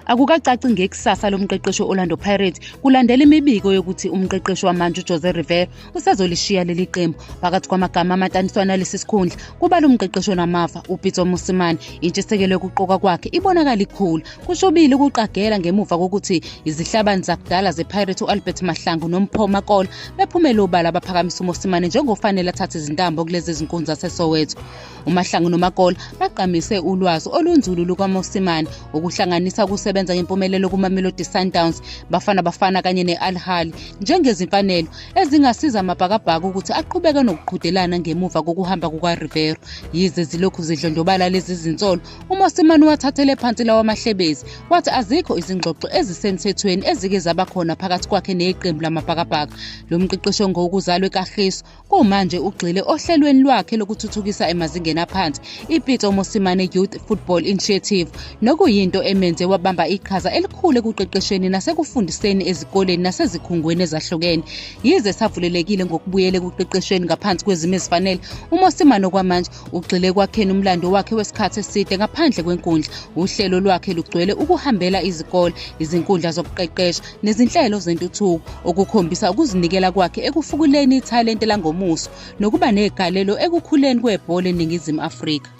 Akukacaci ngekusasa lomqeqeshi we-Orlando Pirates kulandela imibiko yokuthi umqeqeshi wamanje uJose Riveiro usezolishiya leli qembu. Phakathi kwamagama amataniswa nalesi sikhundla kubala umqeqeshi onamava uPitso Mosimane. Intshisekelo yokuqokwa kwakhe ibonakala ikhula. Kushubile ukuqagela ngemuva kokuthi izihlabani zakudala zePirates u-Albert Mahlangu noMpho Makola bephumele obala baphakamisa uMosimane njengofanele athathe izintambo kulezi zinkunzi zaseSoweto. UMahlangu noMakola bagqamise ulwazi olunzulu lukaMosimane okuhlanganisa ukusebenza ngempumelelo kuMamelodi Sundowns, Bafana Bafana kanye ne-Al Ahly njengezimfanelo ezingasiza amaBhakabhaka ukuthi aqhubeke nokuqhudelana ngemuva kokuhamba kukaRiveiro. Yize zilokhu zidlondlobala lezi zinsolo, uMosimane uwathathele phansi lawa mahlebezi, wathi azikho izingxoxo ezisemthethweni ezike zaba khona phakathi kwakhe neqembu lamaBhakabhaka. Lo mqeqeshi ongowokuzalwa eKagiso Kumanje ugxile ohlelweni lwakhe lokuthuthukisa emazingeni aphansi iPitso Mosimane Youth Football Initiative nokuyinto emenze wabamba iqhaza elikhulu ekuqeqesheni nasekufundiseni ezikoleni nasezikhungweni ezahlukene. Yize esavulelekile ngokubuyela ekuqeqesheni ngaphansi kwezimo ezifanele, uMosimane okwamanje Ugxile ekwakheni umlando wakhe wesikhathi eside ngaphandle kwenkundla. Uhlelo lwakhe lugcwele ukuhambela izikole, izinkundla zokuqeqesha nezinhlelo zentuthuko, okukhombisa ukuzinikela kwakhe ekufukuleni ithalente langomuso nokuba negalelo ekukhuleni kwebhola eNingizimu Afrika.